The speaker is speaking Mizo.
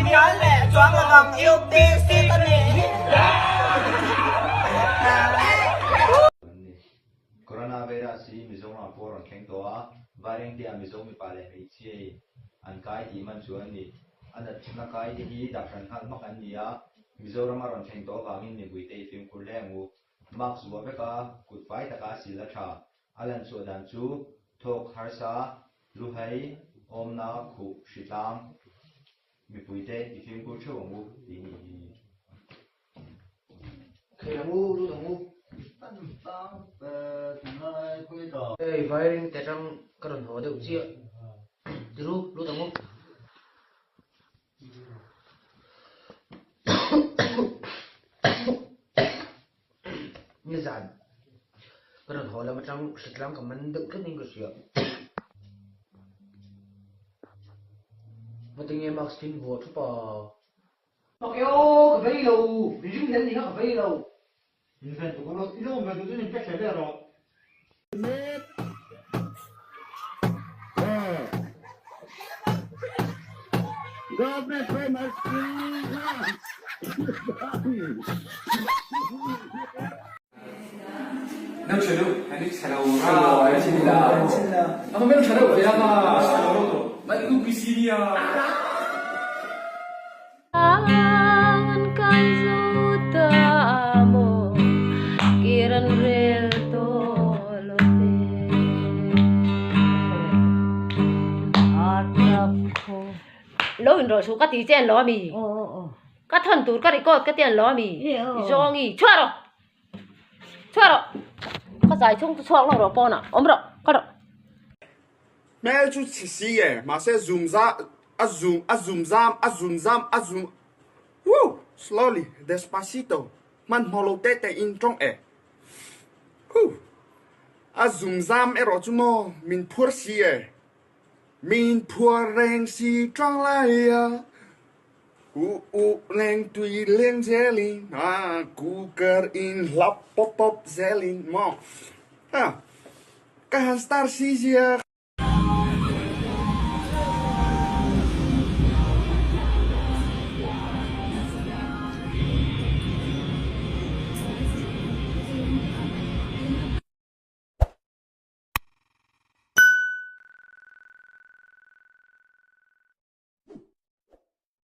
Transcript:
Hnial leh chuang lovang UPC ka nih hi. An ni. Coronavirus hi Mizoram pawh a rawn thleng tawh a, Vairengte-ah Mizo mipa leh hmeichhia in an kai tih man chu an ni. A natna kai te hi dah hran nghal hmak an ni a, Mizoram a rawn thleng tawh avangin mipuite i fimkhur hle ang u. Mask vuah vek a, kut fai taka sil a tha. A lan chhuah dan chu thawk harsa, luhai, awmna, khuh, hritlang, mipuite i fimkhur theuh ang u tih ni hi. Khei ang u, lut ang u. Hei vairing te tang ka rawn haw deuh chiah. Tiru, lut ang u. Nizan ka rawn haw lam atang hritlang ka man deuh tlat in ka hria. Ngatinge mask thin vuah thup a? Mak e aw, ka vei lo, min ring hlel nia ka vei lo. In ven tuk rawh, i lo awm ve duh chuan in pek hle hle rawh. Lo in rawh suh ka ti che an lo a mi? Ka thawn tur ka record ka ti an lo a mi? I zawng i chhuah rawh chhuah rawh ka zai chhung chu chhuak lawk rawh pawnah awm rawh ka rawh. Hmel chu chhe si e, mahse zum za a zum a zum zam a zum zam a zum woo slowly despacito hmanhmawh lo te te in tawng e woo a zum zam erawh chu maw min phuar si e min phuar reng si tang lai a u u leng tui leng zelin a cooker in hlap pawp pawp zelin maw ha ka han star si zia.